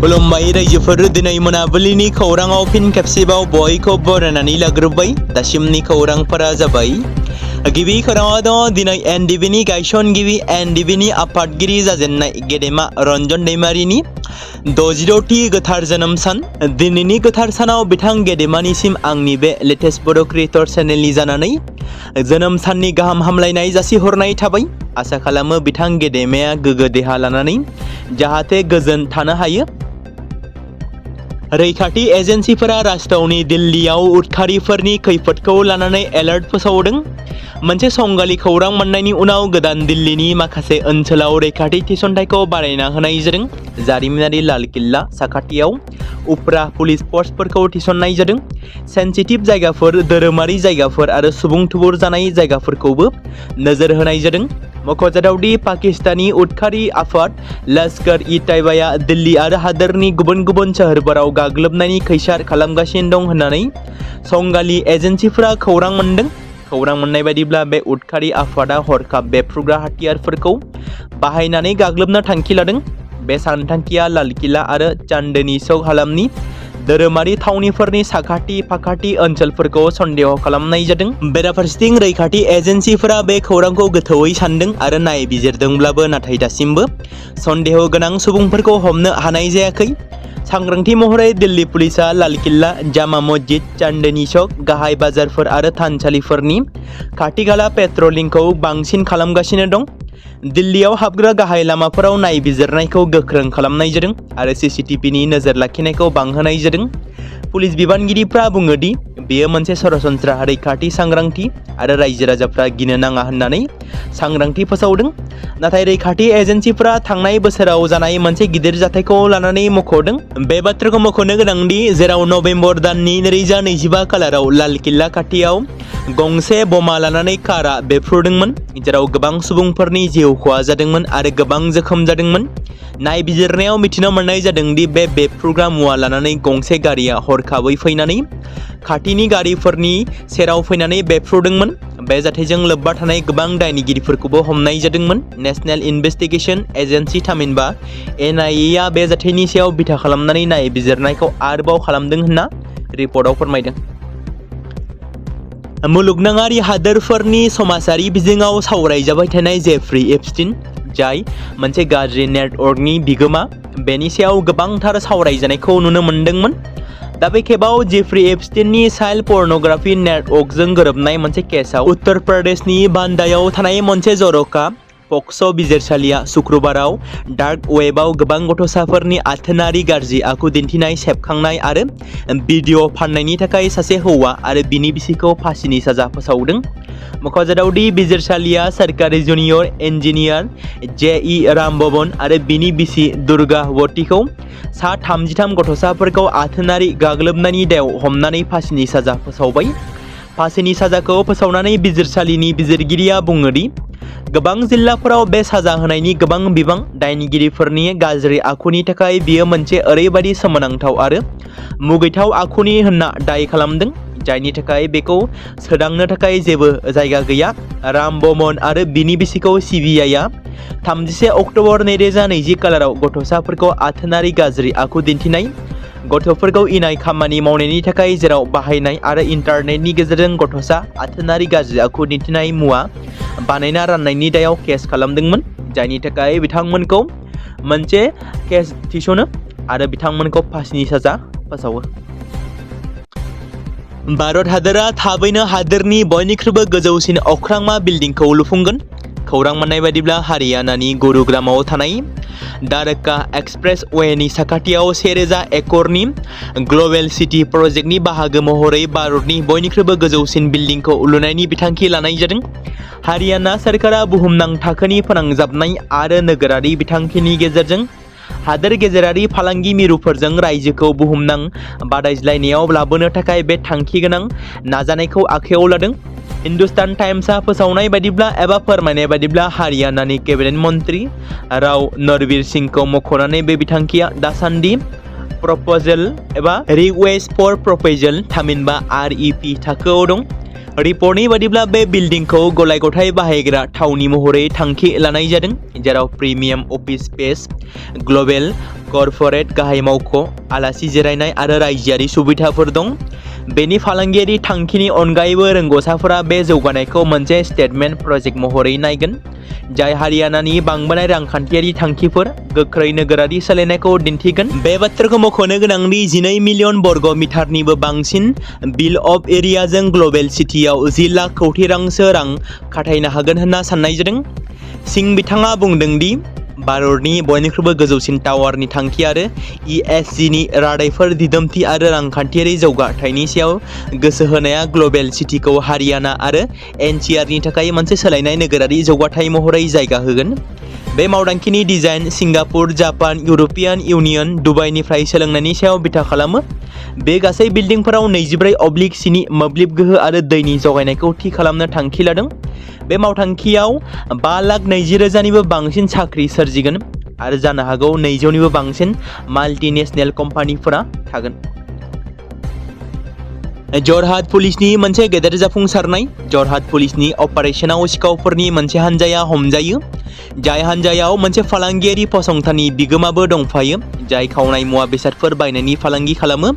खुलुमबाय रायजोफोर दिनै मोनाबिलिनि खौराङाव फिन खेबसेबाव बयखौ बरायनानै लाग्रोबाय। दासिमनि खौरांफोरा जाबाय गिबि खौराङाव दं दिनै एनडिबिनि गायसनगिरि एनडिबिनि आफादगिरि जाजेननाय गेदेमा रन्जन दैमारिनि 66थि गोथार जोनोम सान। दिनैनि गोथार सानाव बिथां गेदेमानिसिम आंनि बे लेटेस्ट बड' क्रिएटर चेनेलनि जानानै जोनोम साननि गाहाम हामलायनाय जासिहरनाय थाबाय। आसा खालामो बिथां गेदेमाया गोगो देहा लानानै जाहाथे गोजोन थानो हायो। रैखाथि एजेन्सिफोरा राजथावनि दिल्लीयाव उदखारिफोरनि खैफोदखौ लानानै एलार्ट फोसावदों। मोनसे संगालि खौरां मोननायनि उनाव गोदान दिल्लीनि माखासे ओनसोलाव रैखाथि थिसनथायखौ बारायना होनाय जादों। जारिमिनारि लाल किल्ला साखाथियाव उफ्रा पुलिस पस्टफोरखौ थिसननाय जादों। सेन्सिटिभ जायगाफोर, धोरोमारि जायगाफोर आरो सुबुं थुबुर जानाय जायगाफोरखौबो नोजोर होनाय जादों। मख'जाथावदि पाकिस्तानी उदखारि आफाद लश्कर-इ-तैयबाया दिल्ली आरो हादोरनि गुबुन गुबुन सोहोरफोराव गाग्लोबनायनि खैसार खालामगासिनो दं होननानै संगालि एजेन्सिफोरा खौरां मोनदों। खौरां मोननाय बायदिब्ला बे उदखारि आफादा हरखाब बेफ्रुग्रा हाथियारफोरखौ बाहायनानै गाग्लोबनो थांखि लादों। बे सानथांखिया लाल किल्ला आरो चांदनी चौक हालामनि धोरोमारि थावनिफोरनि साखाथि फाखाथि ओनसोलफोरखौ सन्देह खालामनाय जादों। बेराफारसेथिं रैखाथि एजेन्सिफोरा बे खौरांखौ गोथौयै सानदों आरो नायबिजिरदोंब्लाबो नाथाय दासिमबो सन्देह गोनां सुबुंफोरखौ हमनो हानाय जायाखै। सांग्रांथि महरै दिल्ली पुलिसा लाल किल्ला, जामा मस्जिद, चांदनी चौक, गाहाय बाजारफोर आरो थानसालिफोरनि खाथि खाला पेट्रलिंखौ बांसिन खालामगासिनो दं। दिल्लीयाव हाबग्रा गाहाय लामाफोराव नायबिजिरनायखौ गोख्रों खालामनाय जादों आरो सीसीटीवीनि नोजोर लाखिनायखौ बांहोनाय जादों। पुलिस बिबानगिरिफ्रा बुङो दि बेयो मोनसे सरासनस्रा रैखाथि सांग्रांथि आरो रायजो राजाफ्रा गिनो नाङा होननानै सांग्रांथि फोसावदों। नाथाय रैखाथि एजेन्सिफोरा थांनाय बोसोराव जानाय मोनसे गिदिर जाथायखौ लानानै मख'दों। बे बाथ्राखौ मख'नो गोनांदि जेराव नभेम्बर दाननि 2025 खालाराव लाल किल्ला खाथियाव गंसे बमा लानानै कारा बेफ्रुदोंमोन, जेराव गोबां सुबुंफोरनि जिउ खहा जादोंमोन आरो गोबां जोखोम जादोंमोन। नायबिजिरनायाव मिथिनो मोननाय जादों दि बे बेफ्रुग्रा मुवा लानानै गंसे गारिया हरखाबै फैनानै खाथिनि गारिफोरनि सेराव फैनानै बेफ्रुदोंमोन। बे जाथायजों लोब्बा थानाय गोबां दायनिगिरिफोरखौबो हमनाय जादोंमोन। नेशनेल इन्वेस्टिगेशन एजेन्सि थामहिनबा NIA बे जाथायनि सायाव बिथा खालामनानै नायबिजिरनायखौ आरोबाव खालामदों होनना रिपर्टआव फोरमायदों। मुलुगनाङारि हादोरफोरनि समाजारि बिजोङाव सावरायजाबाय थानाय जेफ्री एपस्टीन, जाय मोनसे गाज्रि नेटवर्कनि बिगोमा, बेनि सायाव गोबांथार सावरायजानायखौ नुनो मोन्दोंमोन। दा बे खेबाव जेफ्री एपस्टीननि चाइल्ड पर्नोग्राफि नेटवर्कजों गोरोबनाय मोनसे केसआव उत्तर प्रदेशनि बान्दायाव थानाय मोनसे जर'खा पक्स' बिजिरसालिया शुक्रबाराव डार्क वेबआव गोबां गथ'साफोरनि आथोनारि गाज्रि आखु दिन्थिनाय, सेबखांनाय आरो भिडिअ फान्नायनि थाखाय सासे हौवा आरो बिनि बिसिखौ फासिनि साजा फोसावदों। मख'जाथावदि बिजिरसालिया सोरखारि जुनियर इन्जिनियार JE रामबबन आरो बिनि बिसि दुर्गावतीखौ सा 33 गथ'साफोरखौ आथोनारि गाग्लोबनायनि दायाव हमनानै फासिनि साजा फोसावबाय। फासिनि साजाखौ फोसावनानै बिजिरसालिनि बिजिरगिरिया बुङो दि गोबां जिल्लाफोराव बे साजा होनायनि गोबां बिबां दायनिगिरिफोरनि गाज्रि आखुनि थाखाय बियो मोनसे ओरैबायदि सोमोनांथाव आरो मुगैथाव आखुनि होनना दाय खालामदों, जायनि थाखाय बेखौ सोदांनो थाखाय जेबो जायगा गैया। रामबमन आरो बिनि बिसिखौ CBIआ 31 अक्ट'बर 2020 खालाराव गथ'साफोरखौ आथोनारि गाज्रि आखु दिन्थिनाय, गथ'फोरखौ इनाय खामानि मावनायनि थाखाय जेराव बाहायनाय आरो इन्टारनेटनि गेजेरजों गथ'सा आथोनारि गाज्रि आखु दिन्थिनाय मुवा बानायना राननायनि दायाव केस खालामदोंमोन, जायनि थाखाय बिथांमोनखौ मोनसे केस थिसनो आरो बिथांमोनखौ फासिनि साजा फोसावो। भारत हादोरा थाबैनो हादोरनि बयनिख्रुइबो गोजौसिन अख्रांमा बिल्डिंखौ लुफुंगोन। खौरां मोननाय बायदिब्ला हारियानानि गुरुग्रामाव थानाय द्वारका एक्सप्रेस वेनि साखाथियाव 1000 एकड़नि ग्लबेल सिटी प्रजेक्टनि बाहागो महरै भारतनि बयनिख्रुइबो गोजौसिन बिल्डिंखौ लुनायनि बिथांखि लानाय जादों। हारियाना सोरखारा बुहुमनां थाखोनि फोनांजाबनाय आरो नोगोरारि बिथांखिनि गेजेरजों हादोर गेजेरारि फालांगि मिरुफोरजों रायजोखौ बुहुमनां बादायज्लायनायाव लाबोनो थाखाय बे थांखि गोनां नाजानायखौ आखायाव लादों। हिंदुस्तान टाइम्सआ फोसावनाय बायदिब्ला एबा फोरमायनाय बायदिब्ला हारियानानि केबिनेट मन्त्रि राव नरबीर सिंहखौ मख'नानै बे बिथांखिया दासान्दि प्रप'जेल एबा रिक्वेस्ट फर प्रप'जेल थामहिनबा REP थाखोआव दं। रिपर्टनि बादिब्ला बे बिल्डिंखौ गलाय गथाय बाहायग्रा थावनि महरै थांखि लानाय जादों, जेराव premium office space, global corporate गाहाय मावख', आलासि जिरायनाय आरो रायजोआरि सुबिदाफोर दं। बेनि फालांगियारि थांखिनि अनगायैबो रोंग'साफोरा बे जौगानायखौ मोनसे स्टेटमेन्ट प्रजेक्ट महरै नायगोन, जाय हारियानानि बांबोनाय रांखान्थियारि थांखिफोर, गोख्रै नोगोरारि सोलायनायखौ दिन्थिगोन। बे बाथ्राखौ मख'नो गोनांदि 12 मिलियन बर्ग मिटारनिबो बांसिन बिल अफ एरियाजों ग्लबेल सिटियाव 10 लाख कौटि रांसो रां खाथायनो हागोन होनना साननाय जादों। सिं बिथाङा बुंदों दि भारतनि बयनिख्रुइबो गोजौसिन टावारनि थांखि आरो ESGनि रादायफोर दिदोमथि आरो रांखान्थियारि जौगाथायनि सायाव गोसो होनाया ग्लबेल सिटिखौ हारियाना आरो NCRनि थाखाय मोनसे सोलायनाय नोगोरारि जौगाथाय महरै जायगा होगोन। बे मावदांथिनि design Singapore, Japan, European union, दुबाइनिफ्राय सोलोंनायनि सायाव बिथा खालामो। बे गासै बिल्डिंफोराव 24/7 मोब्लिब गोहो आरो दैनि जगायनायखौ थि खालामनो थांखि लादों। बे मावथांखियाव 5,20,000निबो बांसिन साख्रि सोरजिगोन आरो जानो हागौ 200निबो बांसिन माल्टिनेशनेल कम्पानिफोरा थागोन। जरहाट पुलिसनि मोनसे गेदेर जाफुंसारनाय। जरहाट पुलिसनि अपारेशनाव सिखावफोरनि मोनसे हानजाया हमजायो, जाय हानजायाव मोनसे फालांगियारि फसंथाननि बिगोमाबो दंफायो, जाय खावनाय मुवा बेसादफोर बायनायनि फालांगि खालामो।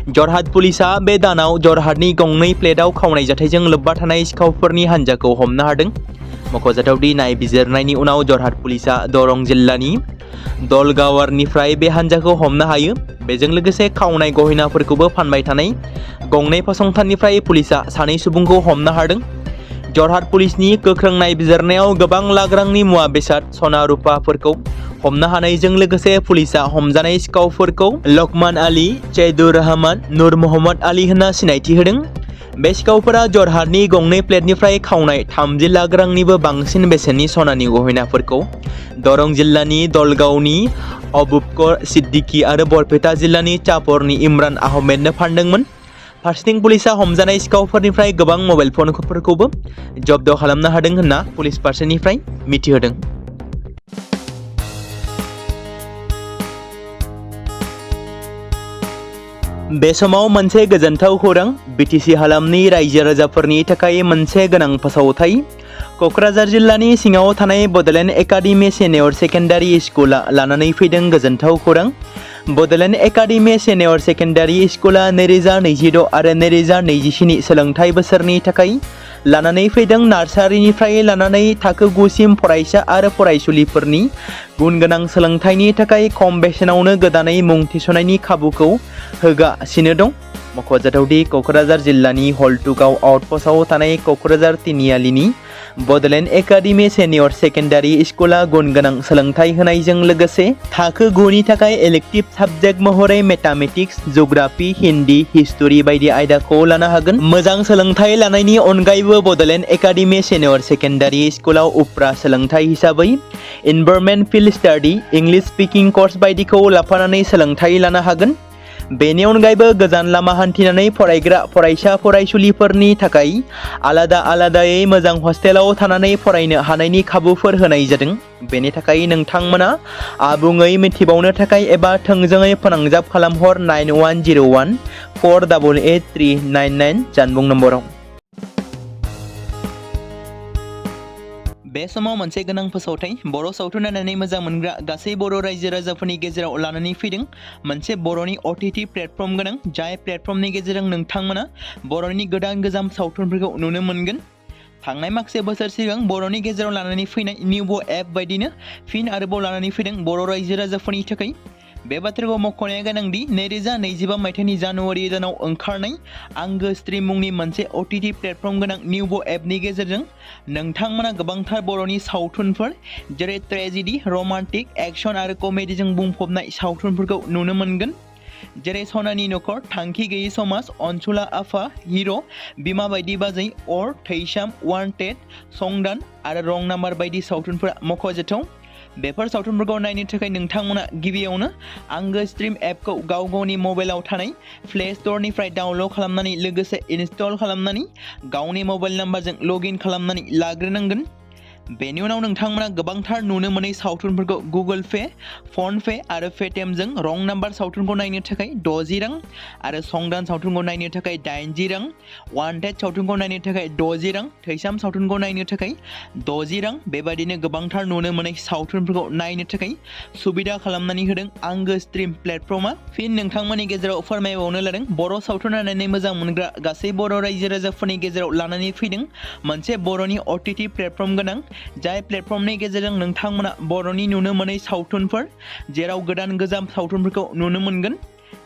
जरहाट पुलिसआ बे दानाव जरहाटनि गंनै प्लेटआव खावनाय जाथायजों लोब्बा थानाय सिखावफोरनि हानजाखौ हमनो हादों। मख'जाथावदि नायबिजिरनायनि उनाव जरहाट पुलिसआ दरं जिल्लानि दलगावारनिफ्राय बे हानजाखौ हमनो हायो। बेजों लोगोसे खावनाय गहेनाफोरखौबो फानबाय थानाय गंनै फसंथाननिफ्राय पुलिसआ 2 सुबुंखौ हमनो हादों। जरहाट पुलिसनि गोख्रों नायबिजिरनायाव गोबां लाख रांनि मुवा बेसाद, सना रुपाफोरखौ हमनो हानायजों लोगोसे पुलिसआ हमजानाय सिखावफोरखौ लकमान आली, चैदुर रहमान, नूर मोहम्मद आली होनना सिनायथि होदों। बे सिखावफोरा जरहाटनि गंनै प्लेटनिफ्राय खावनाय 30 लाख रांनिबो बांसिन बेसेननि सनानि गहेनाफोरखौ दरं जिल्लानि दलगावनि अबुबकर सिद्दिकी आरो बरपेटा जिल्लानि चापरनि इमरान आहमेदनो फानदोंमोन। फारसेथिं पुलिसआ हमजानाय सिखावफोरनिफ्राय गोबां मबाइल फनफोरखौबो जब्द खालामनो हादों होनना पुलिस फारसेनिफ्राय मिथिहोदों। बे समाव मोनसे गोजोनथाव खौरां। BTC हालामनि रायजो राजाफोरनि थाखाय मोनसे गोनां फोसावथाय। क'क्राझार जिल्लानि सिङाव थानाय बड'लेण्ड एकाडेमि सिनियर सेकेन्डारि स्कुला लानानै फैदों गोजोनथाव खौरां। बड'लेण्ड एकाडेमि सिनियर सेकेन्डारि स्कुला 2026 आरो 2027 सोलोंथाइ बोसोरनि थाखाय लानानै फैदों नार्सारिनिफ्राय लानानै थाखो 9 सिम फरायसा आरो फरायसुलिफोरनि गुन गोनां सोलोंथाइनि थाखाय खम बेसेनावनो गोदानै मुं थिसननायनि खाबुखौ होगासिनो दं। मख'जाथावदि क'क्राझार जिल्लानि हल्टुगाव आउटपस्टआव थानाय क'क्राझार तिनिआलिनि बड'लेण्ड एकाडेमि सिनियर सेकेन्डारि स्कुला गुन गोनां सोलोंथाइ होनायजों लोगोसे थाखो 9 नि थाखाय इलेक्टिभ साबजेक्ट महरै मेथामेटिक्स, जिअ'ग्राफि, हिन्दी, हिस्टरि बायदि आयदाखौ लानो हागोन। मोजां सोलोंथाइ लानायनि अनगायैबो बड'लेण्ड एकाडेमि सिनियर सेकेन्डारि स्कुलाव उफ्रा सोलोंथाइ हिसाबै environment field study, English speaking course बायदिखौ लाफानानै सोलोंथाइ लानो हागोन। बेनि अनगायैबो गोजान लामा हान्थिनानै फरायग्रा फरायसा फरायसुलिफोरनि थाखाय आलादायै मोजां हस्टेलाव थानानै फरायनो हानायनि खाबुफोर होनाय जादों। बेनि थाखाय नोंथांमोना आबुङै मिथिबावनो थाखाय एबा थोंजोङै फोनांजाब खालामहर 9101 488 399 जानबुं नम्बराव। बे समाव मोनसे गोनां फोसावथाय। बर' सावथुन नायनानै मोजां मोनग्रा गासै बर' रायजो राजाफोरनि गेजेराव लानानै फैदों मोनसे बर'नि OTT प्लेटफर्म गोनां, जाय प्लेटफर्मनि गेजेरजों नोंथांमोना बर'नि गोदान गोजाम सावथुनफोरखौ नुनो मोनगोन। थांनाय माखासे बोसोर सिगां बर'नि गेजेराव लानानै फैनाय निउबो एप बायदिनो फिन आरोबाव लानानै फैदों बर' रायजो राजाफोरनि थाखाय। बे बाथ्राखौ मख'नाया गोनांदि 2025 मायथाइनि जानुवारि दानाव ओंखारनाय आंगो स्ट्रिम मुंनि मोनसे OTT प्लेटफर्म गोनां निउबो एपनि गेजेरजों नोंथांमोना गोबांथार बर'नि सावथुनफोर जेरै ट्रेजेडि, रमान्टिक, एक्सन आरो कमेडिजों बुंफबनाय सावथुनफोरखौ नुनो मोनगोन। जेरै सनानि नखर, थांखि गैयै समाज, अनसुला आफा, हिर', बिमा बायदि बाजै, अर, थैसाम, वान्टेड, संदान आरो रं नाम्बार बायदि सावथुनफोरा मख'जाथाव। बेफोर सावथुनफोरखौ नायनो थाखाय नोंथांमोना गिबियावनो आंगो स्ट्रिम एपखौ गाव गावनि मबाइलाव थानाय प्ले स्ट'रनिफ्राय डाउनल'ड खालामनानै लोगोसे इनस्टल खालामनानै गावनि मबाइल नाम्बारजों लग इन खालामनानै लाग्रोनांगोन। बेनि उनाव नोंथांमोना गोबांथार नुनो मोनै सावथुनफोरखौ गुगोल पे, फन पे आरो पेटिएमजों रं नाम्बार सावथुनखौ नायनो थाखाय 60 रां आरो संदान सावथुनखौ नायनो थाखाय 80 रां, वान्टेड सावथुनखौ नायनो थाखाय 60 रां, थैसाम सावथुनखौ नायनो थाखाय 60 रां बेबायदिनो गोबांथार नुनो मोनै सावथुनफोरखौ नायनो थाखाय सुबिदा खालामनानै होदों आंगो स्ट्रिम प्लेटफर्मा। फिन नोंथांमोननि गेजेराव फोरमायबावनो लादों बर' सावथुन नायनानै मोजां मोनग्रा गासै बर' रायजो राजाफोरनि गेजेराव लानानै फैदों मोनसे बर'नि OTT प्लेटफर्म गोनां, जाय प्लेटफर्मनि गेजेरजों नोंथांमोना बर'नि नुनो मोनै सावथुनफोर जेराव गोदान गोजाम सावथुनफोरखौ नुनो मोनगोन।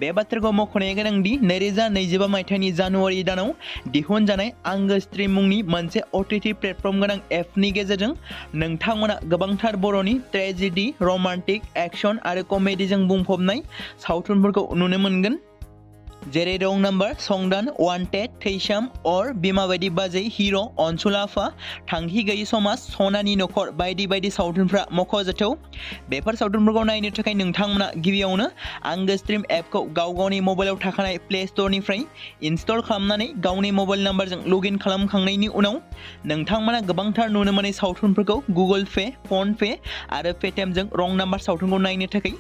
बे बाथ्राखौ मख'नाया गोनांदि 2025 मायथाइनि जानुवारि दानाव दिहुनजानाय आंगो स्ट्रिम मुंनि मोनसे OTT प्लेटफर्म गोनां एपनि गेजेरजों नोंथांमोना गोबांथार बर'नि ट्रेजेडि, रमान्टिक, एक्शन आरो कमेडिजों बुंफबनाय सावथुनफोरखौ नुनो मोनगोन। जेरै रं नाम्बार, संदान, वान्टेड, थैसाम, अर, बिमा बायदि बाजै, हिर', अनसुला आफा, थांखि गैयि समाज, सनानि नखर बायदि बायदि सावथुनफ्रा मख'जाथाव। बेफोर सावथुनफोरखौ नायनो थाखाय नोंथांमोना गिबियावनो आंगो स्ट्रिम एपखौ गावनि मबाइलाव थाखानाय प्ले स्ट'रनिफ्राय इनस्टल खालामनानै गावनि मबाइल नाम्बारजों लग इन खालामखांनायनि उनाव नोंथांमोना गोबांथार नुनो मोनै सावथुनफोरखौ गुगोल पे, फन पे आरो पेटिएमजों रं नाम्बार सावथुनखौ नायनो थाखाय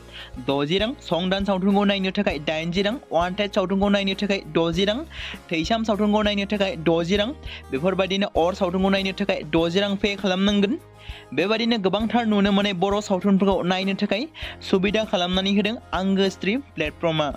60 रां, संदान सावथुनखौ नायनो थाखाय 80 रां, वान्टेड सावथुनखौ नायनो थाखाय 60 रां, थैसाम सावथुनखौ नायनो थाखाय 60 रां बेफोरबायदिनो अर सावथुनखौ नायनो थाखाय 60 रां पे खालामनांगोन। बेबायदिनो गोबांथार नुनो मोनै बर' सावथुनफोरखौ नायनो थाखाय सुबिदा खालामनानै होदों आंगो स्ट्रिम प्लेटफर्मा।